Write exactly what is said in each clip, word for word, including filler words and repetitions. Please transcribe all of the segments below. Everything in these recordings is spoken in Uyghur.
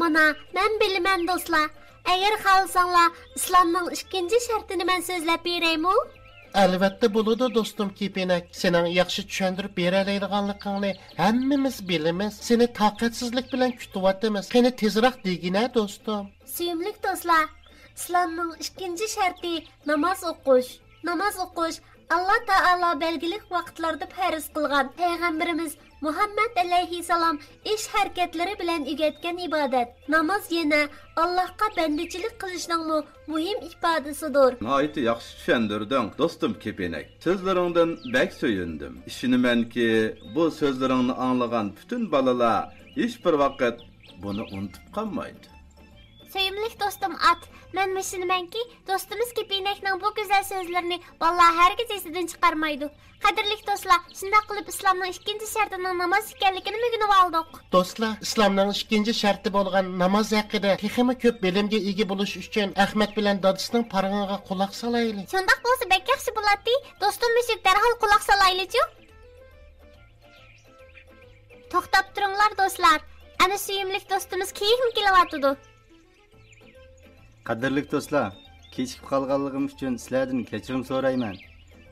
ئانا، مەن بىلىمەن دوستلار. ئەگەر خالىساڭلار، ئىسلامنىڭ ئىككىنچى شەرتىنى مەن سۆزلەپ بېرەيمۇ؟ ئەلۋەتتە بولىدۇ دوستۇم كېپىنەك. سېنىڭ ياخشى چۈشەندۈرۈپ بېرەلەيدىغانلىقىڭنى ھەممىمىز بىلىمىز. سېنى تاقەتسىزلىك بىلەن كۈتۈۋاتىمىز. قېنى تېزراق دېگىنە دوستۇم. سۆيۈملۈك دوستلار، ئىسلامنىڭ ئىككىنچى شەرتى ناماز ئوقۇش. ناماز ئوقۇش ئاللا تائالا بەلگىلىك ۋاقىتلاردا پەرز قىلغان، پەيغەمبىرىمىز مۇھەممەد ئەلەيھىسسالام ئىش ھەرىكەتلىرى بىلەن ئۆگەتكەن ئىبادەت. ناماز يەنە ئاللاھقا بەندىچىلىك قىلىشنىڭمۇ مۇھىم ئىپادىسىدۇر. ناھايىتى ياخشى چۈشەندۈردۈڭ، دوستۇم كېپىنەك. سۆزلىرىڭدىن بەك سۆيۈندۈم. ئىشىنىمەنكى، بۇ سۆزلىرىڭنى ئاڭلىغان پۈتۈن بالىلار ھېچبىر ۋاقىت بۇنى ئۇنتۇپ قالمايدۇ. سۆيۈملۈك دوستۇم ئات، مەن ئىشىنىمەنكى، دوستىمىز كېپىنەكنىڭ بۇ گۈزەل سۆزلىرىنى بالىلار ھەرگىز ئېسىدىن چىقارمايدۇ. قەدىرلىك دوستلار، شۇنداق قىلىپ ئىسلامنىڭ ئىككىنچى شەرتىنىڭ ناماز ئىكەنلىكىنى ئۆگىنىۋالدۇق. دوستلار، ئىسلامنىڭ ئىككىنچى شەرتى بولغان ناماز ھەققىدە تېخىمۇ كۆپ بىلىمگە ئىگە بولۇش ئۈچۈن ئەخمەت بىلەن دادىسىنىڭ پارىڭىغا قۇلاق سالايلى. شۇنداق بولسا بەك ياخشى بولاتتى. دوستۇم مۈشۈك، دەرھال قۇلاق سالايلىچۇ. توختاپ تۇرۇڭلار دوستلار، ئەنە سۆيۈملۈك دوستىمىز كېيىنمۇ كېلىۋاتىدۇ. قەدىرلىك دوستلار، كېچىكىپ قالغانلىقىم ئۈچۈن سىلەردىن كەچۈرۈم سورايمەن.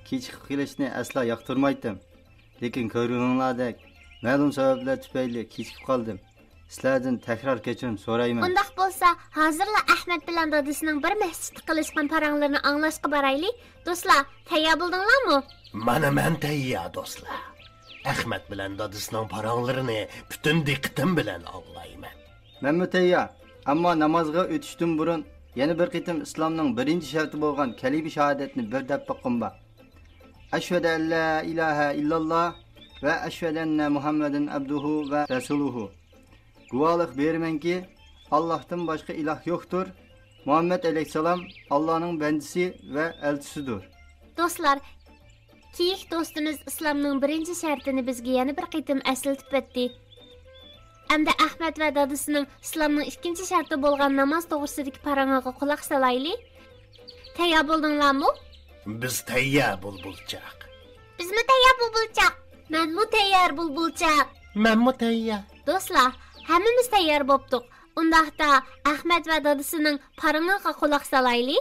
كېچىكىپ قېلىشنى ئەسلا ياقتۇرمايتتىم. لېكىن كۆرگىنىڭلاردەك، مەلۇم سەۋەبلەر تۈپەيلى كېچىكىپ قالدىم. سىلەردىن تەكرار كەچۈرۈم سورايمەن. ئۇنداق بولسا، ھازىرلا ئەخمەت بىلەن دادىسىنىڭ بىر مەسچىتتە قىلىشقان پاراڭلىرىنى ئاڭلاشقا بارايلى. دوستلار، تەييار بولدۇڭلارمۇ؟ مانا مەن تەييار، دوستلار. ئەخمەت بىلەن دادىسىنىڭ پاراڭلىرىنى پۈتۈن دىققىتىم بىلەن ئاڭلايمەن. مەنمۇ تەييار. ئەمما نامازغا ئۆتۈشتىن بۇرۇن يەنە بىر قېتىم ئىسلامنىڭ بىرىنچى شەرتى بولغان كەلىمە شاھادەتنى بىر دەپ باققۇم بار. ئەشھەدۇ ئەن لا ئىلاھە ئىللاللا ۋە ئەشھەدۇ ئەننە مۇھەممەدەن ئەبدۇھۇ ۋە رەسۇلۇھۇ. گۇۋاھلىق بېرىمەنكى، ئاللاھتىن باشقا ئىلاھ يوقتۇر، مۇھەممەد ئەلەيھىسسالام ئاللانىڭ بەندىسى ۋە ئەلچىسىدۇر. دوستلار، كېيىك دوستىمىز ئىسلامنىڭ بىرىنچى شەرتىنى بىزگە يەنە بىر قېتىم ئەسلىتىپ ئۆتتى. ئەمدى ئەخمەت ۋە دادىسىنىڭ ئىسلامنىڭ ئىككىنچى شەرتى بولغان ناماز توغرىسىدىكى پاراڭىغا قۇلاق سالايلى. تەييار بولدۇڭلارمۇ؟ بىز تەييار، بۇلبۇلچاق. بىزمۇ تەييار، بۇلبۇلچاق. مەنمۇ تەييار، بۇلبۇلچاق. مەنمۇ تەييار. دوستلار، ھەممىمىز تەييار بوپتۇق. ئۇنداقتا ئەخمەت ۋە دادىسىنىڭ پاراڭىغا قۇلاق سالايلى.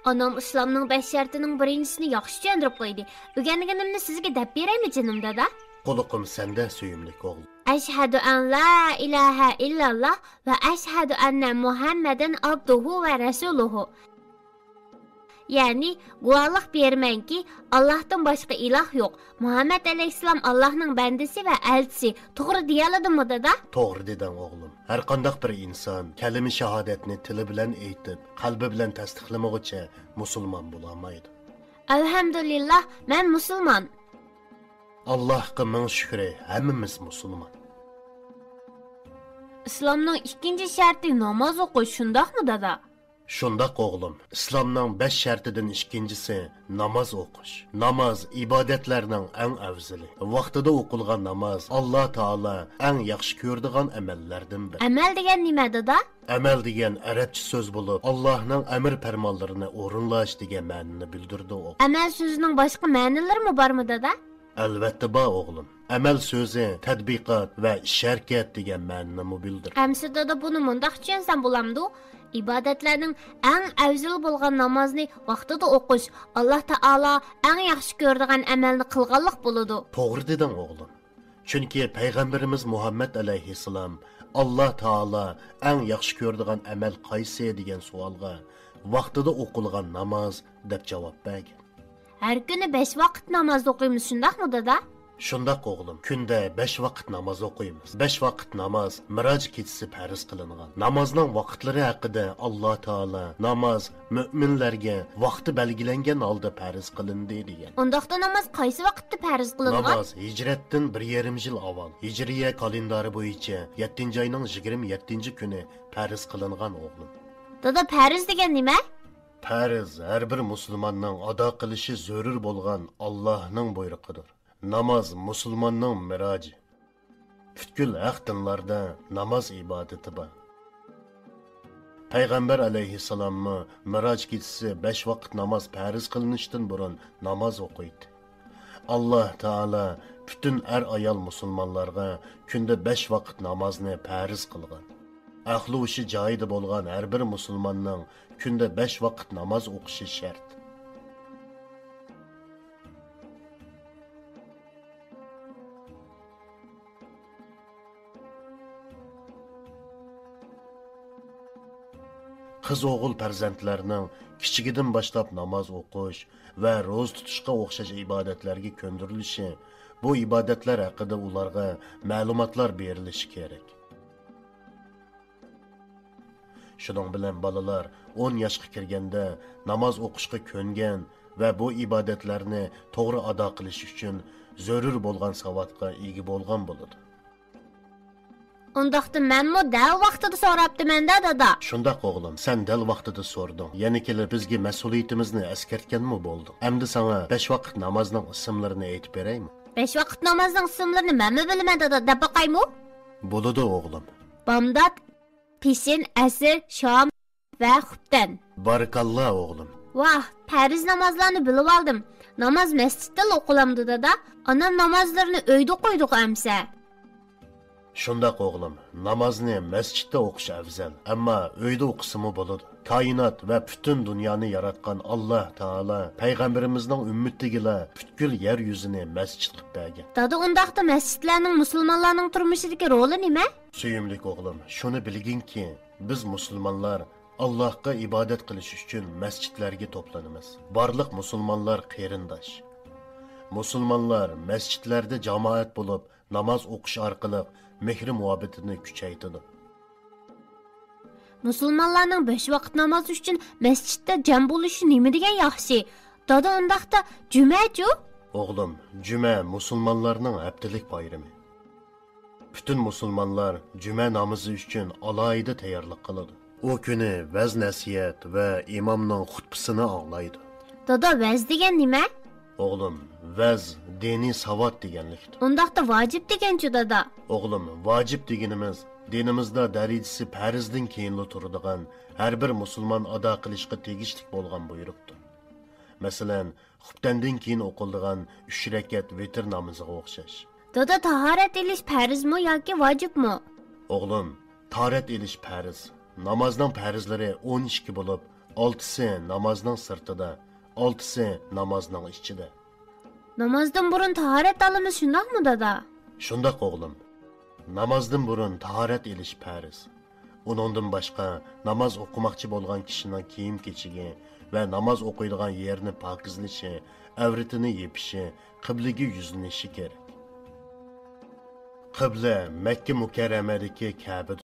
ئانام ئىسلامنىڭ بەش شەرتىنىڭ بىرىنچىسىنى ياخشى چۈشەندۈرۈپ قويدى. ئۆگەنگىنىمنى سىزگە دەپ بېرەيمۇ جېنىم دادا؟ قۇلىقىم سەندە، سۆيۈملۈك ئوغلۇم. ئەشھەدۇ ئەن لا ئىلاھە ئىللاللا ۋە ئەشھەدۇ ئەننە مۇھەممەدەن ئابدۇھۇ ۋە رەسۇلۇھۇ. يەنى، گۇۋاھلىق بېرىمەنكى، ئاللاھتىن باشقا ئىلاھ يوق، مۇھەممەد ئەلەيھىسسالام ئاللاھنىڭ بەندىسى ۋە ئەلچىسى. توغرا دېيەلىدىممۇ، دادا؟ توغرا دېدىڭ، ئوغلۇم. ھەرقانداق بىر ئىنسان كەلىمە شاھادەتنى تىلى بىلەن ئېيتىپ، قەلبى بىلەن تەستىقلىمىغۇچە مۇسۇلمان بولالمايدۇ. ئەلھەمدۇلىللاھ، مەن مۇسۇلمان. ئاللاھقا مىڭ شۈكرى، ھەممىمىز مۇسۇلمان. ئىسلامنىڭ ئىككىنچى شەرتى ناماز ئوقۇش، شۇنداقمۇ، دادا؟ شۇنداق، ئوغلۇم. ئىسلامنىڭ بەش شەرتىدىن ئىككىنچىسى ناماز ئوقۇش. ناماز ئىبادەتلەرنىڭ ئەڭ ئەۋزىلى. ۋاقتىدا ئوقۇلغان ناماز ئاللا تائالا ئەڭ ياخشى كۆرىدىغان ئەمەللەردىن بىرى. ئەمەل دېگەن نېمە، دادا؟ ئەمەل دېگەن ئەرەبچە سۆز بولۇپ، ئاللاھنىڭ ئەمىر پەرمانلىرىنى ئورۇنلاش دېگەن مەنىنى بىلدۈرىدۇ، ئوغلۇم. ئەمەل سۆزىنىڭ باشقا مەنىلىرىمۇ بارمۇ، دادا؟ ئەلۋەتتە بار، ئوغلۇم. ئەمەل سۆزى تەتبىقات ۋە ئىش ھەرىكەت دېگەن مەنىنىمۇ بىلدۈرىدۇ. ئەمىسە دادا، بۇنى مۇنداق چۈشەنسەم بولامدۇ؟ ئىبادەتلەرنىڭ ئەڭ ئەۋزىلى بولغان نامازنى ۋاقتىدا ئوقۇش ئاللا تائالا ئەڭ ياخشى كۆرىدىغان ئەمەلنى قىلغانلىق بولىدۇ. توغرا دېدىڭ، ئوغلۇم. چۈنكى پەيغەمبىرىمىز مۇھەممەد ئەلەيھىسسالام، «ئاللا تائالا ئەڭ ياخشى كۆرىدىغان ئەمەل قايسى؟» دېگەن سوئالغا، «ۋاقتىدا ئوقۇلغان ناماز» دەپ جاۋاب بەرگەن. ھەر كۈنى بەش ۋاقىت ناماز ئوقۇيمىز، شۇنداقمۇ، دادا؟ شۇنداق، ئوغلۇم. كۈندە بەش ۋاقىت ناماز ئوقۇيمىز. بەش ۋاقىت ناماز مىراج كېچىسى پەرز قىلىنغان. نامازنىڭ ۋاقىتلىرى ھەققىدە ئاللا تائالا، «ناماز مۆمىنلەرگە ۋاقتى بەلگىلەنگەن ھالدا پەرز قىلىندى» دېگەن. ئۇنداقتا ناماز قايسى ۋاقىتتا پەرز قىلىنغان؟ ناماز ھىجرەتتىن بىر يېرىم يىل ئاۋۋال، ھىجرىيە كالېندارى بويىچە يەتتىنچى ئاينىڭ يىگىرمە يەتتىنچى كۈنى پەرز قىلىنغان، ئوغلۇم. دادا، پەرز دېگەن نېمە؟ پەرز ھەر بىر مۇسۇلماننىڭ ئادا قىلىشى زۆرۈر بولغان ئاللاھنىڭ بۇيرۇقىدۇر. ناماز مۇسۇلماننىڭ مىراجى. پۈتكۈل ھەق دىنلاردا ناماز ئىبادىتى بار. پەيغەمبەر ئەلەيھىسسالاممۇ مىراج كېچىسى بەش ۋاقىت ناماز پەرز قىلىنىشتىن بۇرۇن ناماز ئوقۇيتتى. ئاللا تائالا پۈتۈن ئەر-ئايال مۇسۇلمانلارغا كۈندە بەش ۋاقىت نامازنى پەرز قىلغان. ئەقلى ھوشى جايىدا بولغان ھەر بىر مۇسۇلماننىڭ كۈندە بەش ۋاقىت ناماز ئوقۇشى شەرت. قىز-ئوغۇل پەرزەنتلەرنىڭ كىچىكىدىن باشلاپ ناماز ئوقۇش ۋە روزا تۇتۇشقا ئوخشاش ئىبادەتلەرگە كۆندۈرۈلۈشى، بۇ ئىبادەتلەر ھەققىدە ئۇلارغا مەلۇماتلار بېرىلىشى كېرەك. شۇنىڭ بىلەن بالىلار ئون ياشقا كىرگەندە ناماز ئوقۇشقا كۆنگەن ۋە بۇ ئىبادەتلەرنى توغرا ئادا قىلىش ئۈچۈن زۆرۈر بولغان ساۋاتقا ئىگە بولغان بولىدۇ. ئۇنداقتا مەنمۇ دەل ۋاقتىدا سوراپتىمەن-دە، دادا. شۇنداق، ئوغلۇم، سەن دەل ۋاقتىدا سورىدىڭ. يەنە كېلىپ بىزگە مەسئۇلىيىتىمىزنى ئەسكەرتكەنمۇ بولدۇڭ. ئەمدى ساڭا بەش ۋاقىت نامازنىڭ ئىسىملىرىنى ئېيتىپ بېرەيمۇ؟ بەش ۋاقىت نامازنىڭ ئىسىملىرىنى مەنمۇ بىلىمەن، دادا، دەپ باقايمۇ؟ بولىدۇ، ئوغلۇم. بامدات، پېشىن، ئەسىر، شام ۋە خۇپتەن. بارىكاللا، ئوغلۇم. ۋاھ، پەرز نامازلارنى بىلىۋالدىم. ناماز مەسچىتتىلا ئوقۇلامدۇ، دادا؟ ئانام نامازلىرىنى ئۆيدە ئوقۇيدىغۇ ئەمسە؟ شۇنداق، ئوغلۇم. نامازنى مەسچىتتە ئوقۇش ئەۋزەل، ئەمما ئۆيدە ئوقۇسىمۇ بولىدۇ. كائىنات ۋە پۈتۈن دۇنيانى ياراتقان ئاللا تائالا پەيغەمبىرىمىزنىڭ ئۈممىتىگىلا پۈتكۈل يەر يۈزىنى مەسچىت قىلىپ بەرگەن. دادا، ئۇنداقتا مەسچىتلەرنىڭ مۇسۇلمانلارنىڭ تۇرمۇشىدىكى رولى نېمە؟ سۆيۈملۈك ئوغلۇم، شۇنى بىلگىنكى، بىز مۇسۇلمانلار ئاللاھقا ئىبادەت قىلىش ئۈچۈن مەسچىتلەرگە توپلىنىمىز. بارلىق مۇسۇلمانلار قېرىنداش. مۇسۇلمانلار مەسچىتلەردە جامائەت بولۇپ ناماز ئوقۇش ئارقىلىق مېھرى-مۇھەببىتىنى كۈچەيتىدۇ. مۇسۇلمانلارنىڭ بەش ۋاقىت نامازى ئۈچۈن مەسچىتتە جەم بولۇشى نېمە دېگەن ياخشى! دادا، ئۇنداقتا جۈمەچۇ؟ ئوغلۇم، جۈمە مۇسۇلمانلارنىڭ ھەپتىلىك بايرىمى. پۈتۈن مۇسۇلمانلار جۈمە نامىزى ئۈچۈن ئالاھىدە تەييارلىق قىلىدۇ. ئۇ كۈنى ۋەز-نەسىھەت ۋە ئىمامنىڭ خۇتبىسىنى ئاڭلايدۇ. دادا، ۋەز دېگەن نېمە؟ ئوغلۇم، ۋەز دىنىي ساۋات دېگەنلىكتۇر. ئۇنداقتا ۋاجىپ دېگەنچۇ، دادا؟ ئوغلۇم، ۋاجىپ دېگىنىمىز دىنىمىزدا دەرىجىسى پەرزدىن كېيىنلا تۇرىدىغان، ھەر بىر مۇسۇلمان ئادا قىلىشقا تېگىشلىك بولغان بۇيرۇقتۇر. مەسىلەن، خۇپتەندىن كېيىن ئوقۇلىدىغان ئۈچ رەكەت ۋىتىر نامىزىغا ئوخشاش. دادا، تاھارەت ئېلىش پەرزمۇ ياكى ۋاجىپمۇ؟ ئوغلۇم، تاھارەت ئېلىش پەرز. نامازنىڭ پەرزلىرى ئون ئىككى بولۇپ، ئالتىسى نامازنىڭ سىرتىدا، ئالتىسى نامازنىڭ ئىچىدە. نامازدىن بۇرۇن تاھارەت ئالىمىز، شۇنداقمۇ، دادا؟ شۇنداق، ئوغلۇم. نامازدىن بۇرۇن تاھارەت ئېلىش پەرز. ئۇنىڭدىن باشقا، ناماز ئوقۇماقچى بولغان كىشىنىڭ كىيىم-كېچىكى ۋە ناماز ئوقۇيدىغان يېرىنى پاكىزلىشى، ئەۋرىتىنى يېپىشى، قىبلىگە يۈزلىنىشى كېرەك. قىبلە مەككە مۇكەررەمەدىكى كەبىدۇر.